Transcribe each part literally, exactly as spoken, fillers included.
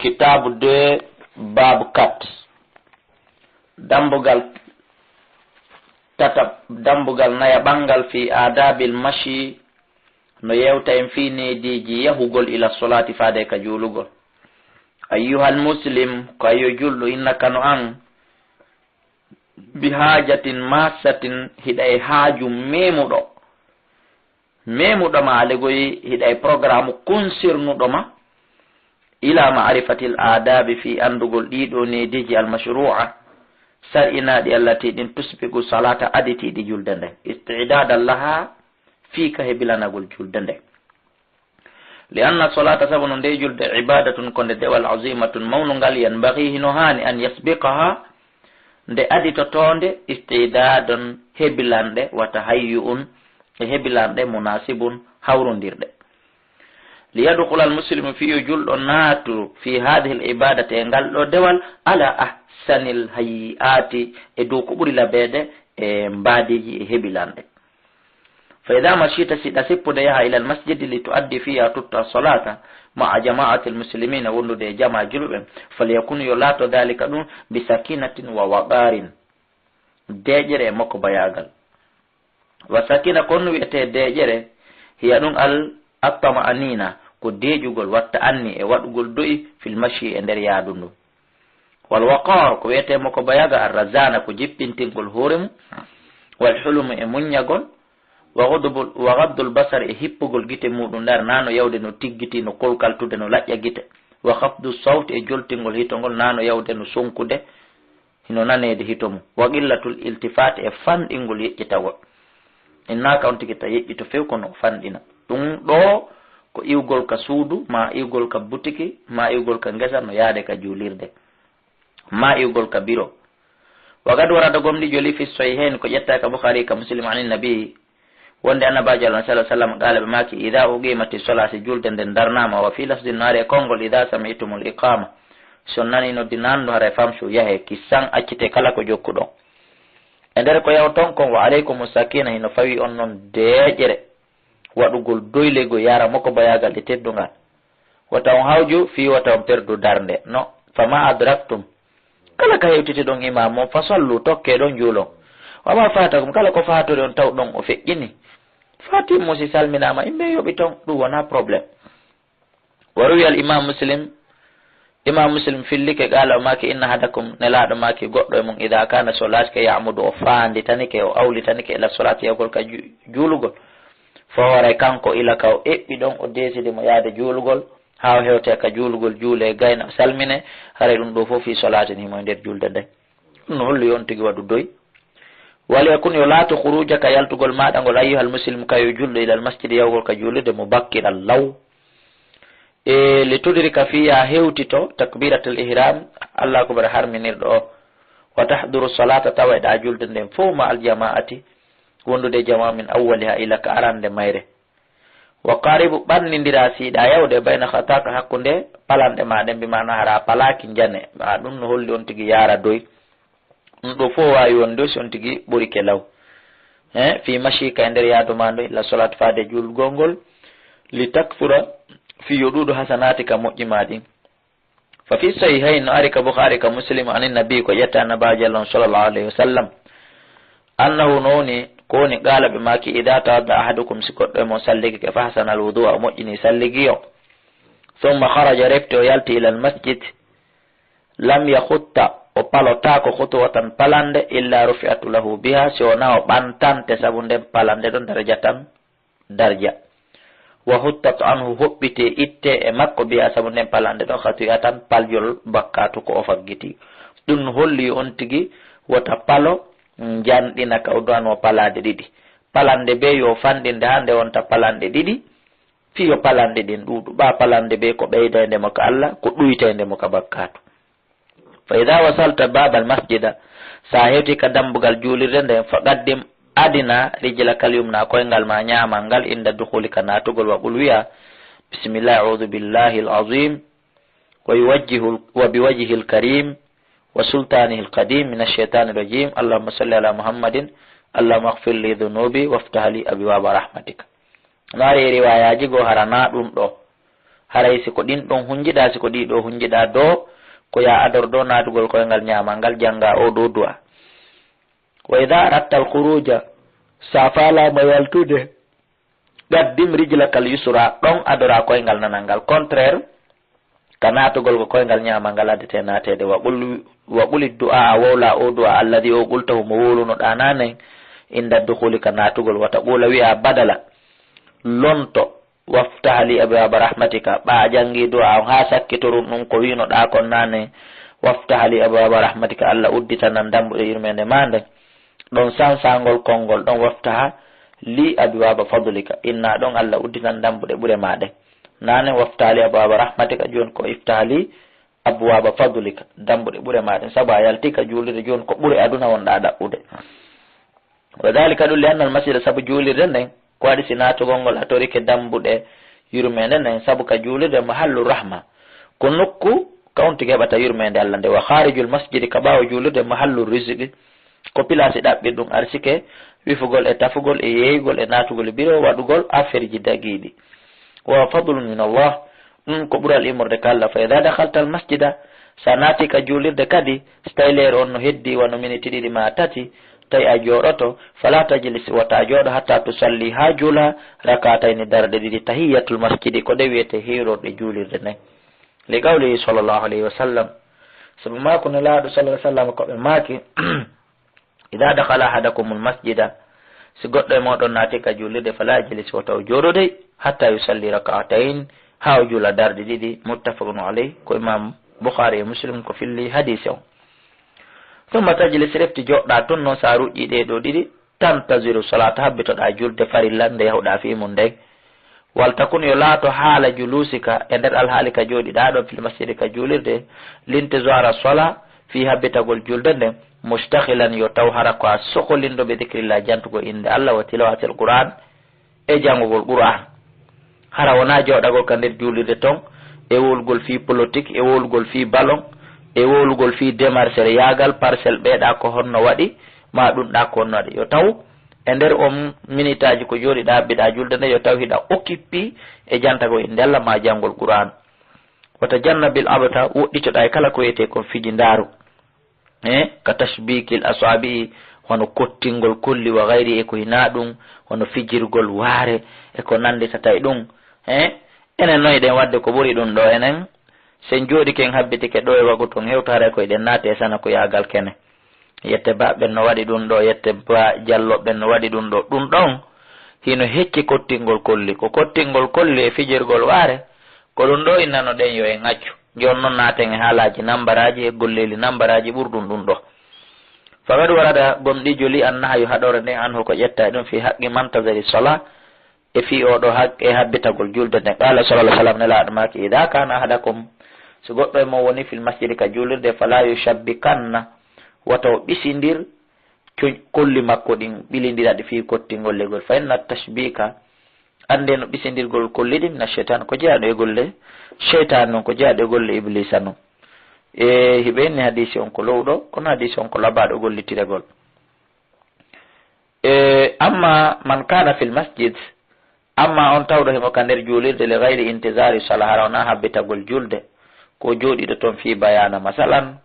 Kitaabu deux, baabu quatre. Dambugal tata, dambugal nayaɓangal fi aadaabil mashi, no yewta en fii neediiji yahugol ila solaati faade ka juulugol. Ayyuhal muslim, ko a yo julɗo, innaka no an, bi haajatin maassatin, hiɗa e haaju meemuɗo. Meemuɗo ma, alegoyi, hiɗa e programme concernuɗo ma, ila ma'rifatil aadaabi, fii anndugol ɗiɗo neediiji al mashru'a, sar'inaaɗi, allati, ɗin, tusbiqu salata, aditiiɗi julde nde, isti'daadan laha, fii ka hebilanagol julde nde. Li anna solata, sabu no nde julde, ibadatun, ko nde dewal, azimatun, mawnungal, yanbaghi, hino haani, an yasbiqaha, nde aditotoonde, isti'dadun, hebilanɗe, wa tahayyu'un, e hebilanɗe, munasibun, hawrondirɗe. Li yadkhula al muslimu, fii yo julɗo naatu, fi hadhihi al ibadati, e ngal ɗo dewal, ala ahsanil hay'ati, e dow ko ɓuri labeede e mbaadiiji e hebilanɗe. Fa idha mashita, si ɗa seppude yaha, ila al masjidi li tuaddi fiha, tutta solata, ma'a jama'ati al muslimina, wondude e jamaa julɓe, falyakun, yo laato, dhalika, ɗum, bi sakinatin wa waqarin, deeƴere e makko bayaagal. Wa sakina, ko honno wiyetee deeƴere? Hiya ɗum al atma'anina, ko deeƴugol, wa ta'anni, e waɗugol do'i, fil mashi, e nder yaadu ndu. Wal waqar, ko wiyetee mo ko bayaga, ar razana, ko jippintingol hoore mum, wal hulmu, e muññagol, wa ghadbul, wa ghaddul basar, e hippugol gite muɗum, nder na no yawde no tiggiti, no kolkaltude, no laƴƴa gite, wa khafdu sawti, e joltingol hito ngol, na no yawde no sonkude, hino naneede hito mum, wa qillatul iltifat, e fanɗingol yeƴƴitagol. Innaka, on tigi ta yeƴƴito few kono o fanɗina. Ɗum ɗo ko iwgol ka suudu, ma iwgol ka butiki, ma iwgol ka ngesa no yaade ka juulirde, ma iwgol ka biro. Wa qad warada, gomɗi joli, fi sahihayn, ko ƴetta ka Bukhari ka Muslim, anin nabi, wonde Annabaajo Allah sallallahu alaihi wasallam, qala, ɓe maaki, idha uqimati sola, si julde nden darnama, wa fi lafdin, no ari e konngol, idha sami'tumul iqama, si on nani noddi nanndo, haray, famshu, yahe, kissan, accite kala ko jokkuɗon. E nder ko yawton kon, wa alaykumu sakina, hino fawi on non deeƴere, waɗugol doylego yara moko bayagal e teddungal. Wata on hawju fii wata on perdu darnde. No, fama adraktum, kala ka hewtitiɗon imam on, fa sallu, tokke ɗon juulon. Wama fatakum, kala ko fatori on tawɗon o feƴƴini, fatimmu, si salminaama, imme yoɓi ton, ɗum wona problème. Wa ruwiya al imam Muslim, imam Muslim fillike, qala, o maaki, inna ahadakum, nelaaɗo maaki, goɗɗo e mum, idha kana, so laatike, ya'mudu, o faanditanike, o awlitanike, ila solati, yahgol ka ju-, juulugol, fa waray kanko, ila ka o eɓɓi ɗon, o deesidi mo yaade juulugol, haa o hewte ka juulugol, juule, gayna, salmine, haray ɗum ɗo fof fi solatin, himo e nder julde nden. Ɗum no holli on tigi waɗu doy. Wal yakun, yo laatu, khurujaka, yaltugol maaɗa ngol, ayyuhal muslim, kayo julɗo, ilal masjidi, yahgol ka juulirde, mubakkiran, law. E, li tudrika fiha, hewtito, takbiratal ihram, Allahu akbar, harminirɗo o. Wa tahduru salata, tawa eɗa julde nden fof, ma al jama'ati, wondude e jamaa, min awwaliha, ila ka arande mayre. Wa qaribu, ɓannindira, si yiɗa yawde, bayna khataka, hakkunde palanɗe ma ɗen, bi maana hara palaaki njane, ma ɗum no holli on tigi yaara doy. Ɗum ɗo fof waawi wonde si on tigi ɓorike law. He, fi mashika, e nder yaadu ma ndu, ila solat, faade juulgol ngol, li takthura, fi yo ɗuuɗu, hasanaatika, moƴƴi ma ɗin. Fa fi sahihayn, no ari ka Bukhari ka Muslim, anin nabi, ko ƴetta Annabaajo Allah on, sallallahu alayhi wa sallam, annahu, no woni, ko woni, qala, ɓe maaki, idha tawadda ahadukum, si goɗɗo e mon salligike, fa ahsana al wudu'a, o moƴƴini salligiyo, thumma kharaja, refti o yalti, ila al masjid, lam yakhutta, o palotaako, khutuwatan, palande, illa rufi'at lahu biha, si wona o ɓantante sabu nden palande ɗon, darajatan, darja. Wa huttat anhu, hoɓɓite, itte e makko, biha, sabu nden palande ɗon, khati'atan, paljol bakkatu ko o faggiti. Ɗum holli on tigi wota palo njanɗina ka o duwano palade ɗiɗi. Palande be yo fanɗinde haa nde wonta palanɗe ɗiɗi, fii yo palanɗe ɗin ɗuuɗu. Ɓa palanɗe be ko ɓeydaynde mo ka Allah, ko ɗuytaynde mo ka bakkatu. Fa idha wasalta babal masjida, sa hewti ka dambugal juulirde nden, fa qaddim, adina, rijlakal yumna, koyngal ma ñaamal ngal, inda dukhulika, naatugol, wa qul, wi'a, bismillah, a'udhu billahi al-azim, wa yuwajjihu, wa biwajhihi al-karim, wa sultanihi al-qadim, min ash-shaytani ar-rajim, allahumma salli ala Muhammadin, allahumma ighfir li dhunubi, waftah li abwaba rahmatika. No ari e riwayaaji goo, hara na ɗum ɗo. Haray si ko ɗin ɗon hunjiɗaa, si ko ɗii ɗoo hunjiɗaa ɗoo, ko yaa ador ɗoo naatugol koyngal ñaamal ngal, janngaa oo ɗoo du'a. Wa idha aradta al-khuruja, si a faalaama yaltude, qaddim rijlaka al-yusra, ɗon adoraa koyngal nanal ngal. Contraire, ka naatugol ko koyngal ñaamal ngal addetee naateede. Wa qul, wa quli du'a, wowlaa oo du'a, alladhi, oo qultahu, mo wowlunoɗaa naane, inda dukhuli, ka naatugol. Wa taqula, wi'aa badala, lonto, waftah li abwaba rahmatika. Ɓaa a janngii du'a on haa sakkitorun ɗun ko wi'unoɗaa kon naane, waftah li abwaba rahmatika, Alla udditanan dambuɗe yurmeende maa nden. Ɗon sansangol konngol ɗon, waftah li abwaba fadlika, innaa ɗon Alla udditan dambuɗe ɓure maa ɗen. Naane waftah li abwaba rahmatika, jooni ko iftah li abwaba fadlika, dambuɗe ɓure maa ɗen. Sabu a yaltii ka juulirde, jooni ko ɓure aduna wonɗaa ɗaɓɓude. Wa dhalika, ɗum, li anna al-masjida, sabu juulirde nden, ko waɗi si naatugol ngol a torike dambuɗe yurmeende nden, sabu ka juulirde mahallu rahma, ko nokku ka on tigi heɓata yurmeende Alla nde. Wa kharijul masjidi, ka ɓaawo juulirde, mahallu rizqi, ko pilaasi ɗaɓɓirɗum arsike, wifugol e tafugol e yeeyugol e naatugol e biro, waɗugol affaire ji dagiiɗi. Wa fadlun min Allah, ɗum ko ɓural immorde ka Alla. Fa idha dakhalta al-masjida, si a naati ka juulirde kadi, si tawi leer on no heddi wano miniti ɗiɗi maa tati, tawi a jooɗoto, fala tajlis, wota a jooɗo, hatta tusalli, haa juula, rak'atayni, darɗe ɗiɗi, tahiyyatul masjidi, ko ɗe wi'etee hiirorɗe juulirde nden. Li qawlihi sallallahu alayhi wa sallam, sabu maaku Nelaaɗo sallallahu alayhi wa sallam ko ɓe maaki, idha dakhala ahadukumul masjida, si goɗɗo e mooɗon naati ka juulirde, fala yajlis, wota o jooɗo dey, hatta yusalli rak'atayn, haa o juula darɗe ɗiɗi. Muttafaqun alayh, ko Imam Bukhari e Muslim ko filli hadiisi on. Thumma tajlis, refti jooɗɗaa tun non, si a ruƴƴii ɗee ɗoo ɗiɗi, tantaziru salata, habbitoɗaa julde farilla nde yahuɗaa fii mun nden. Wal takun, yo laato haala julusika, e nder alhaali ka jooɗiɗaa ɗon, fil masjidi, ka juulirde, lintizara sola, fii habbitagol julde nden, mustakhilan, yo taw hara ko a sokolindo, bi dhikrillah, jantugol innde Alla, wa tilawatil Qur'an, e janngugol Qur'an. Hara wonaa jooɗagol ka nder juulirde ton, e wowlugol fii politique, e wowlugol fii ballon, e wowlugol fii démarche, yaagal parcelle ɓeeɗaa ko honno waɗi, maa ɗun ɗaa ko honno waɗi. Yo taw e nder on minitaaji ko jooɗiɗaa, habbiɗaa julde nde, yo taw hiɗa occupé e jantagol innde Alla maa janngol Qur'an. Wa tajannabil abtha, woɗɗitoɗaa e kala ko wi'etee kon fijindaaru. Eh, ka tashbikil asabi'i, hono kottingol kolli, wa ghayri, e ko hinaa ɗun, hono fijirgol waare, e ko nannditata e ɗun. Eh, enen non eɗen waɗde ko ɓuri ɗun ɗoo enen. Sen jooɗike en habbitike ɗoo e wagu ton hewta, haray ko eɗen naati e sana ko yaagal kene. Yette Ba ɓen no waɗi ɗun ɗoo, yette Ba Jallo ɓen no waɗi ɗun ɗoo. Ɗun ɗon hino hecci kottingol kolli. Ko kottingol kolli e fijirgol waare, ko ɗun ɗoo innano ɗen yo en accu. Jooni non naaten e haalaaji nambaraaji e golleeli nambaraaji ɓurɗun ɗun ɗoo. Faqad warada, gomɗii jolii, annahyu, haɗoore nden, anhu, ko ƴetta e ɗun, fi haqqi mantaziri sola, e fii oo ɗoo haq-, e habbitagol julde nden. Qaala sallallahu alaihi wasallam, Nelaaɗo maaki, "Idha kana ahadakum," si goɗɗo e mon woni, "fil masjidi," ka juulirde, "fala yushabbikanna," wata o ɓisindir co-, kolli makko ɗin, ɓilindira ɗi fii kottingol legol. "Fa inna tashbika," annde no ɓisindirgol kolli ɗin, "mina shaytan," ko jeyaaɗo e golle shaytan non, ko jeyaaɗo e golle Ibliisa non. E hiɓe inni hadiisi on ko lowɗo, kono hadiisi on ko labaaɗo gollitiregol. E amma man kana fil masjid, amma on tawɗo himo ka nder juulirde, li ghayri intizari sala, hara wonaa habbitagol julde, ko jooɗiɗo ton fii bayana masalan,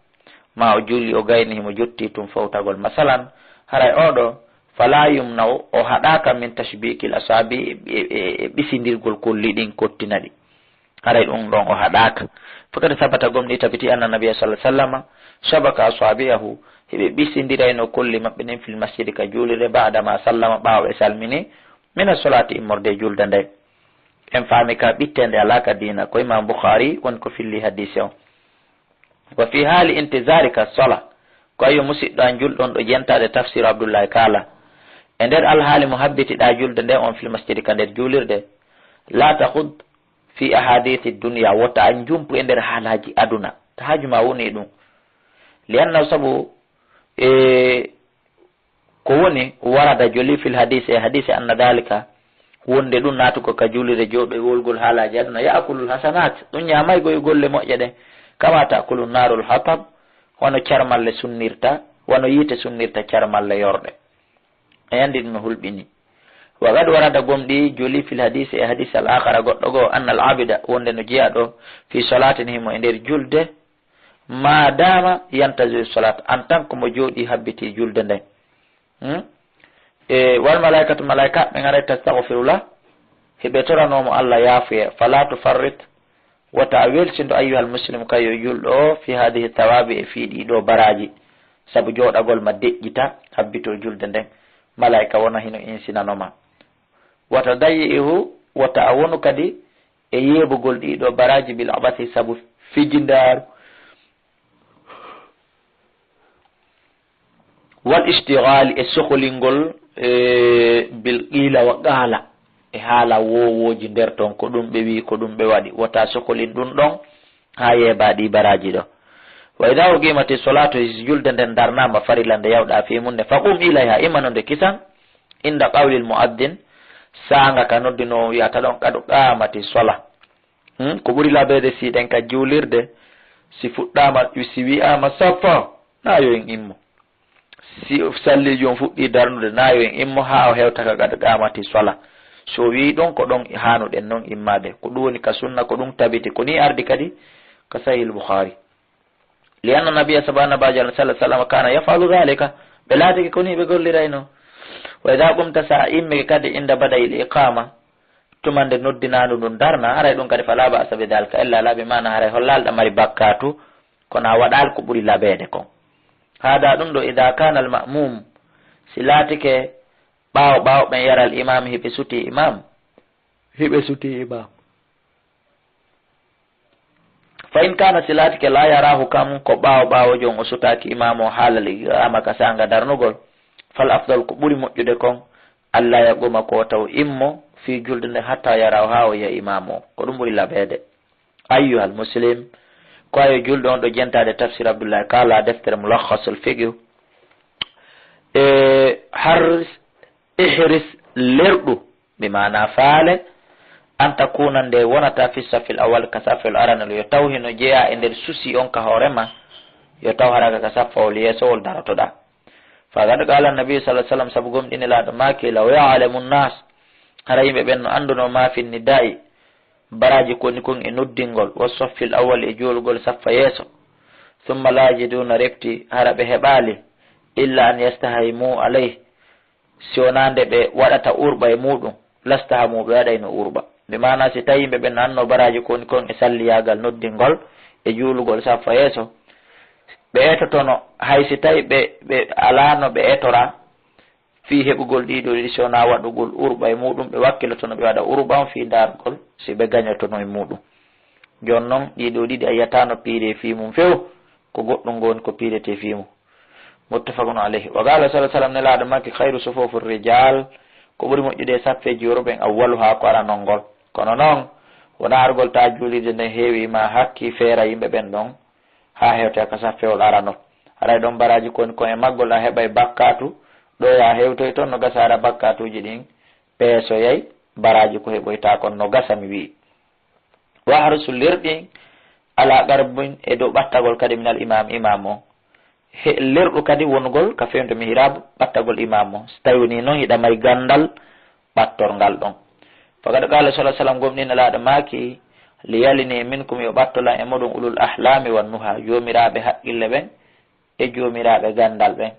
ma o julli o gayni himo jotti tun fowtagol masalan, haray oo ɗoo, fala yumna'u, o haɗaaka, min tashbikil asabi, e, e, e ɓisindirgol kolli ɗin kottina ɗi. Haray ɗun ɗon o haɗaaka. Fakad sabata, gomɗii tabiti, anna nabiyya sallallahu alaihi wasallama shabaka asabi'ahu, hiɓe ɓisindirayno kolli maɓɓe ɗin, fil masjidi, ka juulirde, ba'da ma sallama, ɓaawo ɓe salmini, mina solati, immorde e julde nden. En faami ka ɓitteende alaa ka diina, ko Imam Bukhari woni ko filli hadiisi on. Wa fi hali intizarika sola, ko ayo musiɗɗo an julɗo on ɗo jentaade tafsiru Abdullahi Kaala. E nder alhaali mo habbitiɗaa julde nden on fil masjidi ka nder juulirde, la takhud fi ahadithi dunya, wota a jumpu e nder haalaaji aduna. Ta haaju ma woni e ɗum. Li annahu, sabu e ko woni, warada joli fil hadisi, e hadisi anna dalika, wonde ɗum naatugo ka juulirde jooɗo e wolgol haalaaji aduna, yaakulul hasanat, ɗum ñaamay goy golle moƴƴe ɗen, kama taakulu naarul hatab, hono carmalle sunnirta, wano yiite sunnirta carmalle yorɗe. E anndi ɗum no hulɓini. Wa qad warada, gomɗii, joli, fil hadisi, e hadis al akhara, goɗɗo goo, anna al abida, wonde no jeyaaɗo, fi salatin, himo e nder julde, ma dama yantaziru salat, en tant que mo jooɗii habbitii julde nden. Hmm? E wal malaikatu, malaika ɓen aray, tastaghfiru lah, hiɓe toranoo mo Allah yaafuye, fala tufarrit, wota welsindo, ayyuhal muslim, kayo julɗo o, fi hadihi thawabi, e fii ɗii ɗoo baraaji, sabu jooɗagol ma deƴƴita, habbitoo julde nden, malaika wona hino insinano ma. Wata dayyi'ihu, wata a wonu kadi e yeebugol ɗii ɗoo baraaji, bil abasi, sabu fijindaaru, wal ishtighali, e sokolingol, e bil qila wa qala, e haala woowooji nder ton, ko ɗum ɓe wii, ko ɗum ɓe waɗi, wata sokolin ɗum ɗon haa yeebaa ɗii baraaji ɗoo. Wa idha uqimati salatu, si julde nden darnaama, farilla nde yawɗaa fii mun nde, faqum ilayha, imma no nde kisan, inda qawlil muaddin, saanga ka noddinoowo wi'ata ɗon, qad qamati sala. Hmm? Ko ɓuri labeede si ɗen ka juulirde, si fuɗɗaama, si wi'aama saffa, na yo en immo. Si salliijo on fuɗɗii darnude, na yo en immo haa o hewta ka qad qamati sala. So o wi'i ɗon, ko ɗon haanuɗen non immaade. Ko ɗum woni ka sunna, ko ɗum tabiti. Ko nii ardi kadi ka Sahih al-Bukhari. Li anna nabiyya, sabu Annabi sallallahu alaihi wasallam, kana yaf'alu dhalika. Ɓe laatike ko nii ɓe gollirayno. Wa idha qumta, sa immike kadi, inda bada'il iqama, tuma nde noddinaandu ndun darna, haray ɗum kadi fala ba'sa bi dhalika, illa la, bi maana haray hollaali ɗa mari bakkaatu, kono a waɗaali ko ɓuri labeede kon. Hada, ɗum ɗoo, idha kana al ma'mum, si laatike ɓaawo ɓaawo ɓen yara al imam, hiɓe suti imam. Hiɓe suti imam. Fa in kana, si laatike, la yarahu, kanko ɓaawo ɓaawojo on o sutaaki imam o haalal iqama, ka saanga darnugol, fal afdal, ko ɓuri moƴƴude kon, alla yaquma, ko taw immo, fii julde nde, hatta yarahu, haa o yi'a imam o. Ko ɗum ɓuri labeede. Ayyuhal muslim, ko ayo julɗo on ɗo jentaade Tafsir Abdullahi Kala, deftere Mulakhasul Fiqh. E har ihris, lerɗu, bi maana faale, an takuna, nde wonata, fi saffil awwal, ka saffel aranol, yo taw hino jeyaa e nder susi on ka hoore ma, yo taw haraka ka saffawol yeesowol darotoɗaa. Faqad qala Nabi sallallahu alaihi wasallam, sabu gomɗii Nelaaɗo maaki, law ya'lamu nnas, hara yimɓe ɓen no annduno, ma fi nida'i, baraaji ko woni kon e noddingol, wa saffil awwal, e juulugol saffa yeeso, thumma la yajiduna, refti hara ɓe heɓaali, illa an yastahimu alayh, si wonaa nde ɓe waɗata urɓa e muuɗum, lastahamu, ɓe waɗayno urɓa. Bi maana, si tawi yimɓe ɓen no annduno baraaji ko woni kon e salliyaagal noddingol e juulugol saffa yeeso, ɓe etotono, hay si tawi ɓe, ɓe alaano ɓe etora fii heɓugol ɗii ɗoo ɗiɗi, si wonaa waɗugol urɓa e muuɗum, ɓe wakkilotono ɓe waɗa urɓa on fii ndaargol si ɓe gañotono e muuɗum. Jooni non, ɗii ɗoo ɗiɗi a yi'ataa no piiree fii mum few, ko goɗɗum ngon ko piiretee fii mum. Muttafaqun alayhi. Wa qala sallallahu alaihi wasallam, Nelaaɗo maaki, khayru sufufi rijal, ko ɓuri moƴƴude e saffeeji worɓe ɓen, awwaluha, ko aranol ngol. Kono non, wonaa argol taa juulirde nden heewi ma hakki feera yimɓe ɓen ɗon, haa hewta ka saffewol aranol. Haray ɗon baraaji ko woni kon e maggol, a heɓay bakkaatu, ɗo ya hewtoy ton, no gasa hara bakkaatuuji ɗin peesoyay baraaji ko heɓoyta kon, no gasa, mi wi'i. Wahrusu, lerɗin, ala qarbin, e dow ɓattagol kadi, minal imam, imam o. He, lerɗu kadi wonugol ka fewndo mihrab, ɓattagol imam o. Si tawi woni non hiɗa mari gandal ɓattorgal ɗon. Faqad qala sallallahu alaihi wasallam, gomɗii Nelaaɗo maaki, liyalini minkum, yo ɓattolan e moɗon, ulul ahlami wan nuha, joomiraaɓe haqqille ɓen, e joomiraaɓe gandal ɓen.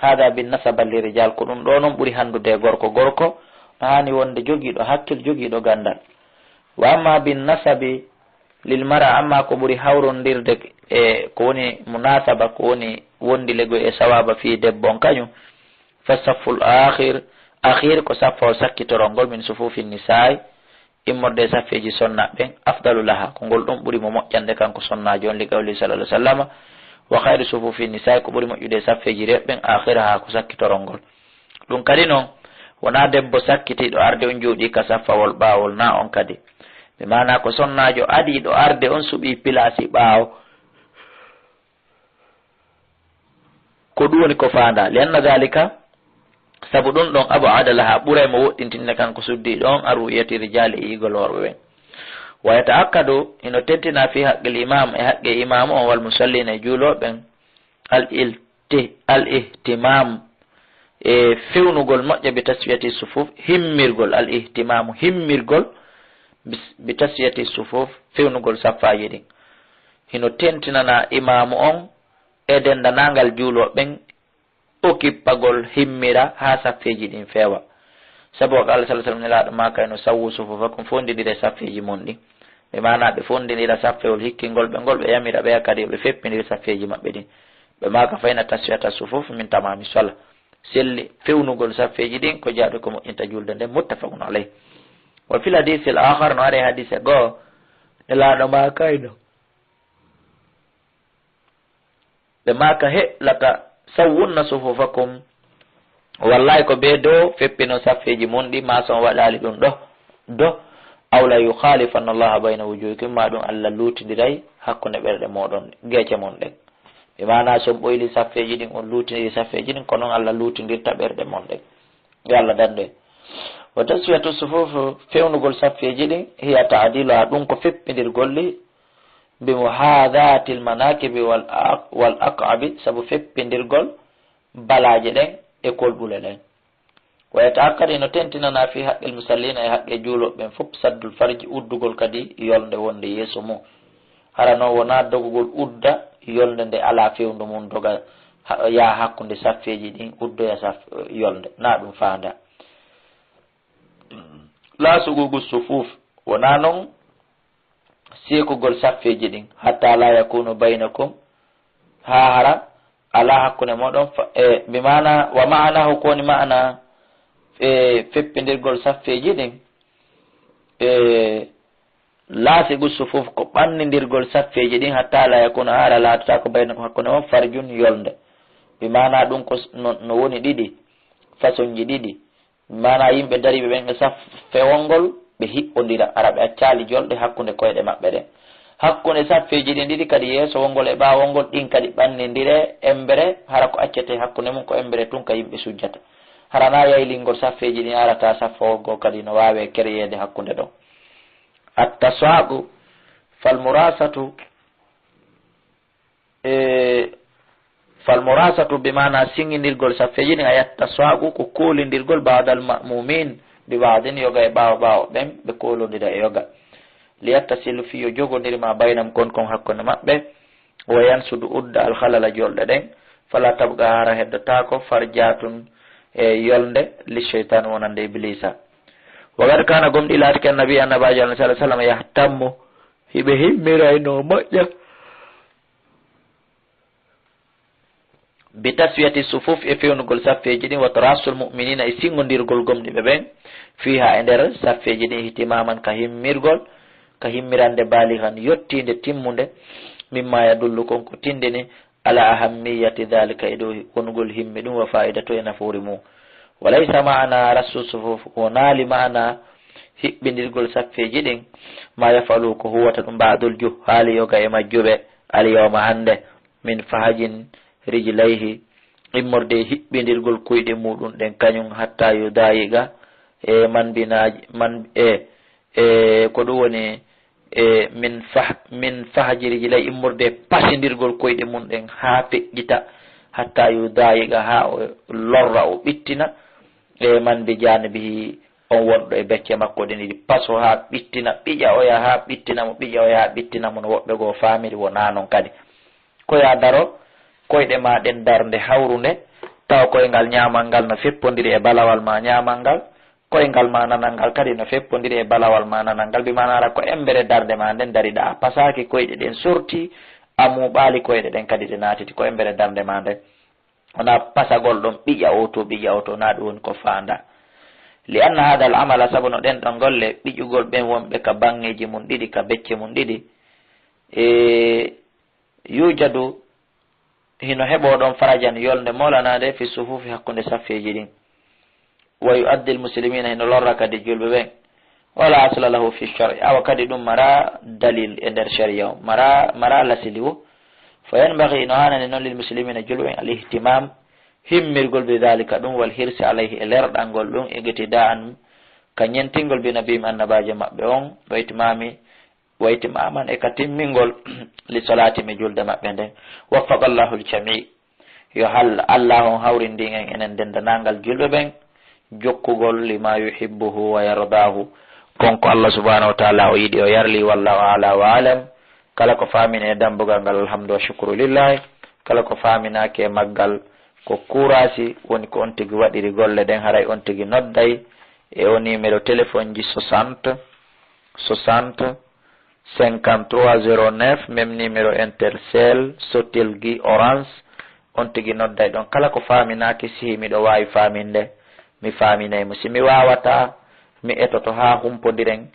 Hada bin nasaba li rijal, ko ɗum ɗo non ɓuri handude e gorko gorko, no haani wonde jogiiɗo hakkil, jogiiɗo gandal. Wa amma bin nasabi lil mara, amma ko ɓuri hawrondirde e ko woni munasaba, ko woni wondilegol e sawaba fii debbo on kañum, fa safful akhir, akhir ko saffawol sakkitorol ngol, min sufufi nisa'i, immorde e saffeeji sonnaaɓe ɓen, afdalu laha, ko ngol ɗon ɓuri mo moƴƴande kanko sonnaajo on, li qawli sallallahu alaihi wasallama, wa khayru sufufi nisa'i, ko ɓuri moƴƴude e saffeeji rewɓe ɓen, akhiraha, ko sakkitorol ngol. Ɗum kadi non, wonaa debbo sakkitiiɗo arde on jooɗii ka saffawol ɓaawol, naa on kadi. Bi maanaa ko sonnaajo adiiɗo arde on suɓii pilaasi ɓaawo. Ko ɗum woni ko faandaa. Li anna dhalika, sabu ɗum ɗon, ab'ada laha, ɓuray mo woɗɗintinde kanko suddiiɗo on, an ru'yati rijali, e yi'ugol worɓe ɓen. Wa yata'akkadu, hino tentina, fi haqqil imam, e haqqe imaamu on, wal musallina, e juulooɓe ɓen, al ilti-, al ihtimam, e fewnugol moƴƴa bi taswiyati sufuf, himmirgol, al ihtimamu, himmirgol bis-, bi taswiyati sufuf, fewnugol saffaaji ɗin. Hino tentinana imaamu on e denndanangal juulooɓe ɓen okippagol himmira haa saffeeji ɗin feewa. Sabu ko Allah sallallahu alaihi wasallam nelaaɗo maaka eno sawwu sufufakum, fondindire saffeeji mon ɗin. Ɓe maana ɓe fondindira saffewol hikkingol ɓe ngol, ɓe yamira ɓe kadi yo ɓe feppindiri saffeeji maɓɓe ɗin. Ɓe maaka fa inna taswiyata sufuf min tamami sala. Selli fewnugol saffeeji ɗin ko jaaɗo ko moƴƴinta julde nden, muttafaqun alayh. Wa fil hadisil akhar, no ari hadise goo, nelaaɗo maaka eno ɓe maaka heɓlata sawwunna sufufakum. Wallahi ko ɓe dow feppino saffeeji mun ɗi, maa so on waɗaali ɗum ɗo, do, aw la yukhalifanna Allaha bayna wujuhikum, maa ɗum Allah luutindiray hakkunde ɓerɗe mooɗon, geece mon ɗen. Ɓe maana so on ɓoyli saffeeji ɗin, on luutindiri saffeeji ɗin, ko non Allah luutindirta ɓerɗe mon ɗen. Yo Allah dandu en. Wa taswiyatu sufuf, fewnugol saffeeji ɗin, hiya ta'diluha, ɗum ko feppindirgol ɗi, bi muhadatil manakibi wal aq-, wal aqabi, sabu feppindirgol balaaje ɗen e kolɓule ɗen. Wa yata'akkadu, no tentinana fi haqqil musallina, e haqqe juulooɓe ɓen fof, saddul farji, uddugol kadi yolnde wonde yeeso mum. Hara non wonaa dogugol udda yolnde nde alaa fewndu mum, doga ha-, yaa hakkunde saffeeji ɗin, uddoya saf-, yolnde. Na ɗum faanda. La suququ sufuf, wonaa non seekugol saffeeji ɗin, hatta la yakunu baynakum, haa hara alaa hakkunde mooɗon fa-, e, bi maana, wa maanahu, ko woni maana, e, feppindirgol saffeeji ɗin, e, la suququ sufuf, ko ɓannindirgol saffeeji ɗin, hatta la yakuna, haa hara laatata ko baynakum, hakkunde mon, farjun, yolnde. Bi maana ɗum ko s-, no, no woni ɗiɗi, façonji ɗiɗi. Maanaa yimɓe dariiɓe ɓen e saf fewol ngol, ɓe hiɓɓondira, hara ɓe accaali jolɗe hakkunde koyɗe maɓɓe ɗen. Hakkunde saffeeji ɗin ɗiɗi kadi, yeesowol ngol e ɓaawol ngol, ɗin kadi ɓannindire embere, hara ko accetee hakkunde mum ko embere tun ka yimɓe sujjata. Hara na yaylingol saffeeji ɗin arata saffowol ngol kadi no waawee kereyeede hakkunde ɗon. At-tasaqu, fal murasatu, E, fal murasatu bi maana siŋindirgol saffeeji ɗin, ayat tasaqu ko koolindirgol ba'dal ma'mumin bi ba'din, yoga e ɓaawo ɓaawo ɓen ɓe koolondira e yoga. Li yattasilu, fii yo jogondiri, ma baynahum, kon kon hakkunde maɓɓe, wa yansudu, udda, al khalala, jolɗe ɗen, fala tabqa, hara heddotaako, farjatun, e yolnde, li shaytan, wonande Iblisa. Wa qad kana, gomɗii laatike, annabi, annabaajo, sallallahu alaihi wasallam, yahtammu, hiɓe himmirayno moƴƴa, bi taswiyati sufuf, e fewnugol saffeeji ɗin, wa tarasul mu'minina, e siŋondirgol gomɗinɓe ɓen, fiha, e nder saffeeji ɗin, ihtimaman, ka himmirgol, ka himmirande, balighan, yottiinde, timmunde, mimma yadullu, kon ko tindini, ala ahammiyati dhalika, e dow wonugol himmi ɗum, wa fa'idatu, e nafoore mum. Wa laysa ma'ana rassu sufuf, wonaali ma'ana hiɓɓindirgol saffeeji ɗin, ma yafalu, ko huwata ɗum, ba'dul juhali, yoga e majjuɓe, al yawma, hannde, min fahajin rijlayhi, immorde e hiɓɓindirgol koyɗe muɗum ɗen kañum, hatta yudayiqa, e manbinaaji, man, e, e ko ɗum woni, e min fah-, min fahajiriji lay, immorde e pasindirgol koyɗe mum ɗen haa feƴƴita, hatta yudayiqa, haa o lorra, o ɓittina, e man bi janibihi, on wonɗo e becce makko ɗen ɗiɗi, paso haa ɓittina, ɓiƴa oya haa ɓittina mo, ɓiƴa oya haa ɓittina mo, no woɓɓe goo faamiri, wonaa non kadi. Ko yaa daro koyɗe maa ɗen darnde hawrunde, tawa koyngal ñaamal ngal no feppondiri e balawal maa ñaamal ngal, koyngal maa nanal ngal kadi no feppondiri e balawal maa nanal ngal, bi maana hara ko embere darnde maa nden dariɗaa, a pasaaki koyɗe ɗen sorti, a muuɓaali koyɗe ɗen kadi ɗe naatiti, ko embere darnde maa nden. Wonaa pasagol ɗon ɓiƴa oo to, ɓiƴa oo to, naa ɗum woni ko faandaa. Li anna haadal amala, sabu no ɗen ɗon golle, ɓiƴugol ɓen wonɓe ka baŋŋeeji mum ɗiɗi, ka becce mum ɗiɗi, e yujadu, hino heɓoo ɗon farajan, yolnde moolanaande, fi sufuufi, hakkunde saffeeji ɗin. Wa yu'addi al-muslimina, hino lorra kadi julɓe ɓen. Wala asla lahu fi shar'i, awa kadi ɗum maraa dalil e nder shari'a o, maraa, maraa lasili wo. Fa yanbaghi, no haanani non, lil muslimina, julɓe ɓen, al ihtimam, himmirgol, bi dhalika, ɗum, wal hirsi alayhi, e lerɗangol ɗum, iqtida'an, ka ñentingol, bi nabiyhim, annabaajo maɓɓe on, wa itmami, wa itmaman, e ka timmingol, li solati, mi julde maɓɓe nden. Waffaqa Allahu al-jami'. Yo hal-, Allah on hawrindin en enen denndanangal julɓe ɓen, jokkugol lima yuhibbuhu wa yardaahu. Kon ko Allah subhanahu wa ta'ala o yiɗi, o yarli, wallahu a'la wa a'lam. Kala ko faamini e dambugal ngal, alhamdu wa shukru lillahi. Kala ko faaminaaki e maggal, ko kuraasi woni ko on tigi waɗiri golle ɗen, haray on tigi nodday e o numéro téléphone ji soixante, soixante, cinquante-trois zéro neuf, même numéro Intercell, Sotelgi, Orange, on tigi nodday ɗon. Kala ko faaminaaki, si miɗo waawi faaminde, mi faaminay mo. Si mi waawataa, mi etoto haa humpodiren,